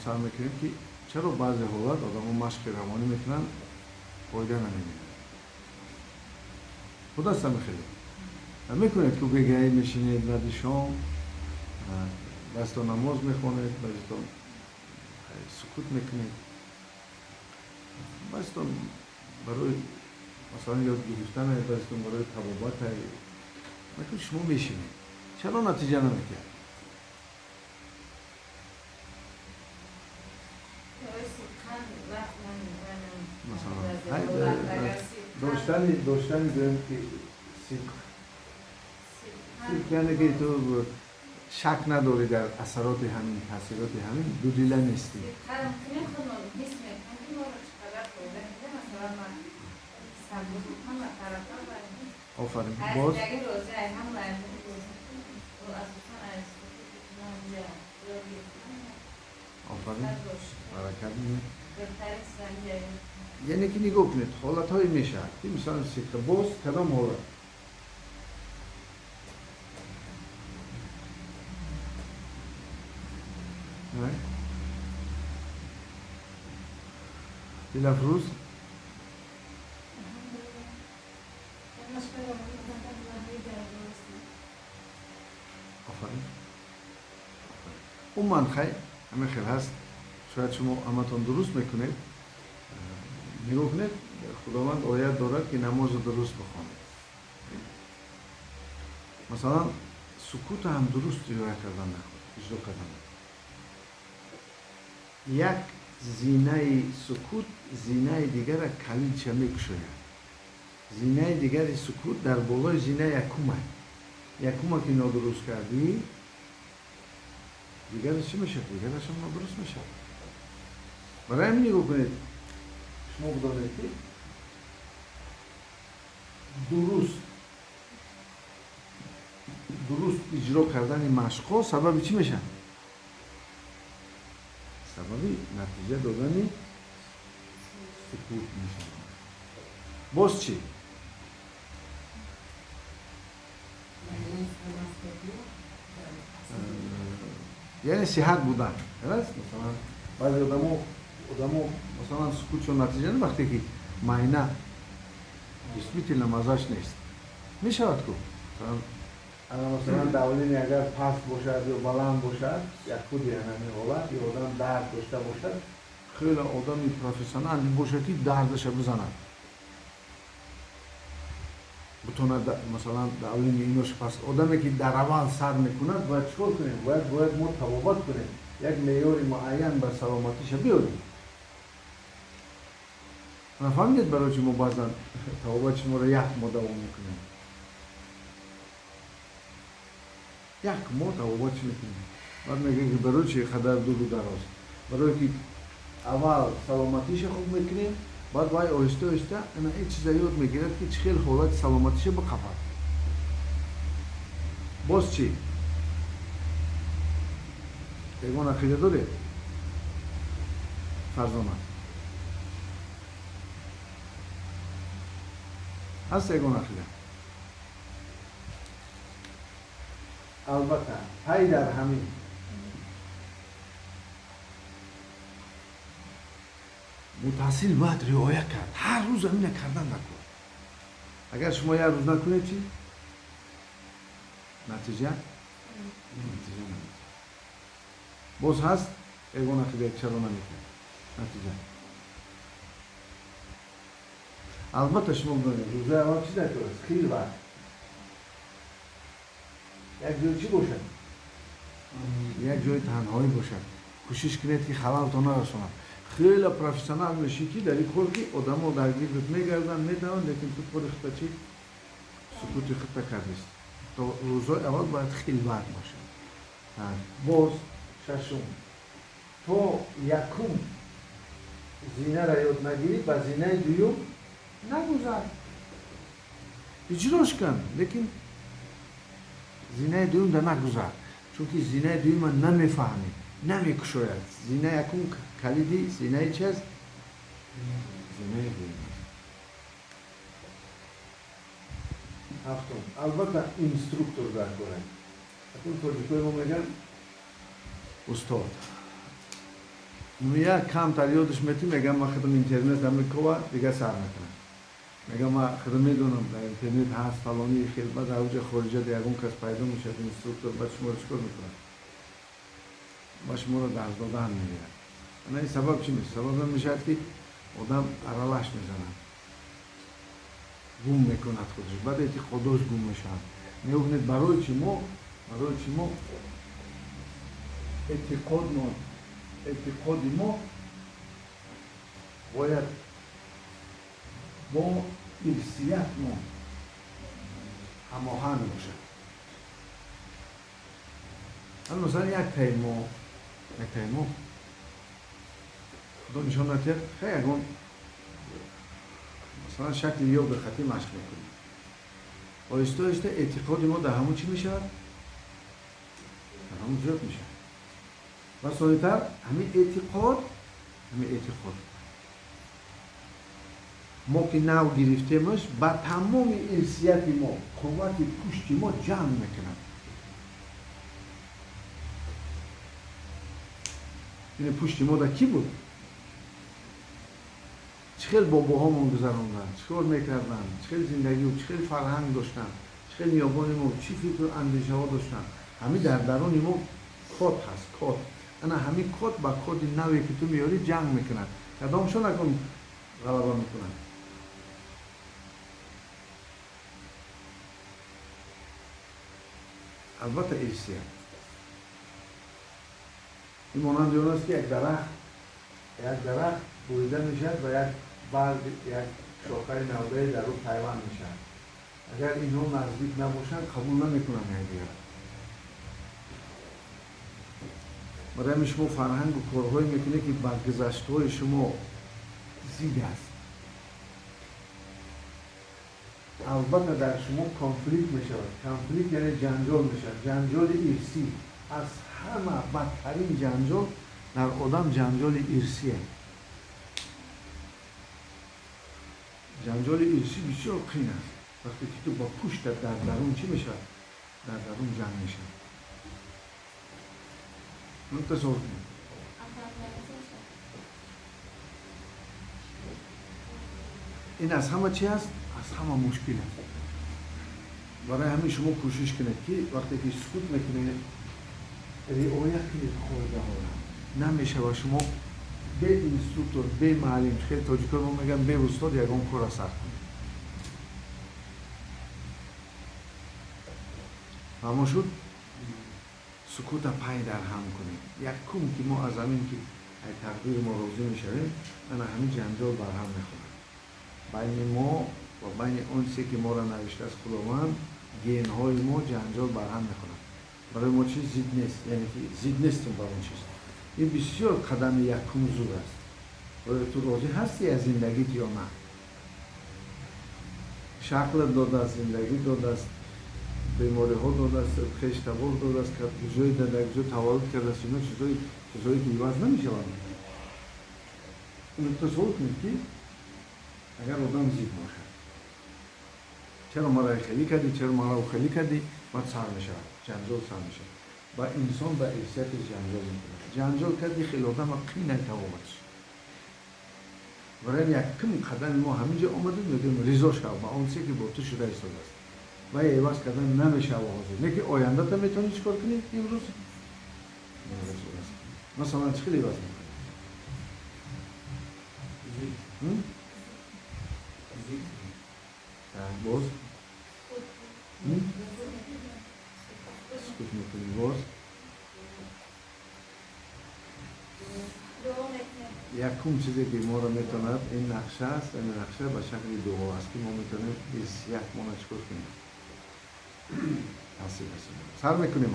Сар мекунем, ки чаро баъзе ҳолат одамо машқи равонӣ мекунанд, фоида намебинанд. Худаст ҳамихеле мекунед, ку бегаӣ мешинед, баъди шом дастон намоз мехонед, баъзетон сукут мекунед, баъзетон барои, масалан, ёд гирифтан, баъзетон барои табобат мекунед. Шумо мешинед, чаро натиҷа наметиҳад? Масалан, доштани, гӯем ки, сидқ, яъне ки ту шак надорӣ дар асароти ҳамин, таъсироти ҳамин, дудила нестӣ. Ҳис мекунам, ки моро чӣ қадар фоида медиҳад. Масалан, ман ҳама тарафа. Офарин, боз. Розӣ ҳама, асосан аз ёд гирифтан. Офарин, баракат. Яъне ки нигоҳ кунед, ҳолатҳое мешавад, ки мисалан сидқа. Боз кадом ҳолат? Дилафрӯз. Офарин. Умуман, хай, ҳамин хел ҳаст. Шояд шумо ҳаматон дуруст мекунед. Нигоҳ кунед, Худованд оят дорад, ки намозро дуруст бихонед. Масалан, сукута ҳам дуруст риоя кардан нахоҳад, иҷро кардан. Як зинаи сукут зинаи дигара калидша мекушояд. Зинаи дигари сукут дар болои зинаи якума. Якума ки нодуруст кардӣ, дигараш чӣ мешавад? Дигарашам нодуруст мешавад. Барои ҳамин нигоҳ кунед, шумо бидонед, ки дуруст иҷро кардани машқҳо сабаби чӣ мешавад? Сабаби натиҷа додани сукут мешавад. Боз чӣ? Яъне сиҳат будан аст. Масалан, баъзе одамо, масалан, сукутшон натиҷа не, вақте ки майна действительно маззаш нест, мешавад ку. Масалан, давление агар паст бошад ё баланд бошад, як худи ҳамин ҳолат, ё одам дард дошта бошад, хеле одами профессионал бошад, ки дардаша бизанад, бутонад, масалан, давление инош паст. Одаме ки дар аввал сар мекунад, бояд чикор кунем? Бояд мо табобат кунем, як меъёри муайян бар саломатиша биёрем. Нафаҳмидед, барои чи мо баъзан табобати шуморо як моҳ давом мекунем? Як моҳ табобат чӣ мекунем? Баъд мегӯем, ки барои чи қадар дуру дароз? Барое ки аввал саломатиша хуб мекунем, баъд вай оҳиста оҳиста ана ин чиза ёд мегирад, ки чӣ хел ҳолати саломатиша биқафад. Боз чӣ, ягон ақида доред, Фарзона? Ҳаст ягон ақида? Албатта, пай дар ҳамин мутасил бояд риоя кард. Ҳар рӯз ҳамина кардан накун. Агар шумо як рӯз накунед, чӣ натиҷа намедиҳад. Боз ҳаст ягон ақида, чаро намекунад натиҷа? Албатта, шумо бидонед, рӯзаи аввал чӣ дар кор аст? Хилват, як ҷой чӣ бошад, як ҷои танҳоӣ бошад. Кӯшиш кунед, ки халалтон нарасонад. Хеле профессионал мешӣ, ки дар ин кор, ки одамо дар гирдат мегарданд, метавонанд, лекин ту кори худта чӣ, сукути худта кардист. То рӯзҳои аввал бояд хилват бошад. Боз шашум: то якум зинара ёд нагирӣ, ба зинаи дуюм нагузар. Иҷрош кан, лекин зинаи дуюм да нагузар, чунки зинаи дуюма намефаҳмӣ, намекушояд. Зинаи якум калиди зинаи чи аст? Зинаи дуюм аст. Ҳафтум: албатта, инструктор дар кора. Акун тоҷикои мо мегӯянд устод. Як камтар ёдаш метӣ, мегам ман худам интернет мекова, дигар сар мекунам. Мегам ман худам медонам, дар интернет ҳаст фалони хел, баъд дар уҷа хориҷа ягон кас пайдо мешавад, инструктор, баъд шуморо чикор мекунад? Ба шуморо дарс додан мегирад. Ана ин сабаб чӣ мешавад? Сабаб мешавад, ки одам аралаш мезанад, гум мекунад худаш, баъд эътиқодош гум мешавад. Мебинед, барои чӣ мо эътиқоди мо бояд бо ирсият мо ҳамоҳанг бошад. Масалан, як таи мо худо нишон надиҳад, хеле ягон масалан шакли йога хатӣ машқ мекунем, оҳиста оҳиста эътиқоди мо дар ҳамон чӣ мешавад? Дар ҳамон зиёд мешавад. Ва сонитар ҳамин эътиқод мо ки нав гирифтемаш, ба тамоми ирсияти мо, қуввати пушти мо ҷамъ мекунад. Ин пушти мо дар кӣ буд? Чӣ хел бобоҳомон гузаронданд, чӣ кор мекарданд, чӣ хел зиндагӣ, чӣ хел фарҳанг доштанд, чӣ хел ниёгони мо чӣ фикру андешаҳо доштанд. Ҳамин дар даруни мо код ҳаст, код. Ана ҳамин код ба коди наве ки ту меёрӣ ҷанг мекунад. Кадомшон акун ғалаба мекунад? Албатта ирсият. Ин монанди он аст, ки як дарахт бурида мешавад ва як барг, як шохаи навдае дар ӯ пайванд мешавад. Агар инҳо наздик набошанд, қабул намекунанд якдигар. Барои ҳамин шумо фарҳангу корҳое мекунед, ки ба гузаштҳои шумо зид аст. Албатта дар шумо конфликт мешавад. Конфликт яъне ҷанҷол мешавад. Ҷанҷоли ирсӣ. Аз ҳама бадтарин ҷанҷол дар одам ҷанҷоли ирсие. Ҷанҷоли ирсӣ бисёр қин аст. Вақте ки ту ба пуштат дар дарун чӣ мешавад? Дар дарун ҷанг мешавад. Тасаввур кунед. Ин аз ҳама чӣ аст? Аз ҳама мушкил аст. Барои ҳамин шумо кӯшиш кунед, ки вақте ки сукут мекунед, риоя кунед қоидаҳоро. Намешавад шумо бе инструктор, бе маълим, хеле тоҷикон мо мегӯянд бе устод ягон корро сар кунед. Фаҳмо шуд? Сукута пай дар ҳам кунед. Якум ки мо аз ҳамин ки ай тақдири мо розӣ мешавем, ана ҳамин ҷанҷол барҳам мехӯрад. Байни мо ва байни он чизе ки моро навиштааст Худованд, генҳои мо ҷанҷол барҳам мехӯрад. Барои мо чиз зид нест, яъне ки зид нестем ба он чиз. Ин бисёр қадами якум зуд аст. Оё ту розӣ ҳастӣ аз зиндагит ё на? Шаклат додааст, зиндагӣ додааст, бемориҳо додааст, хештабор додааст, ҷое дар ҷо таваллуд кардааст, ино чизҳое ки иваз намешаванд. Тасаввур кунед, ки агар одам зид бошад, чаро маро хелӣ кардӣ, чаро маро хелӣ кардӣ, баъд сар мешавад, ҷанҷол сар мешавад. Ва инсон ба ирсиятиш ҷанҷол мекунад. Ҷанҷол карди хеле одама қинай тавобатш. Барои якум қадами мо ҳамин ҷо омадем, мегӯем ризо шав ба он чизе ки бо ту шуда истодааст. Ва иваз кардан намешава ҳозир. Не ки ояндата метавонӣ чӣ кор кунӣ имрӯз? Масалан, чӣ хел иваз мекунӣ? Боз? Сукут мекунӣ боз? Якум чизе ки моро метавонад ин нақша аст, ин нақша ба шакли дуо аст, ки мо метавонем ирсият моро чӣ кор кунем? Таъсир расонем. Сар мекунем.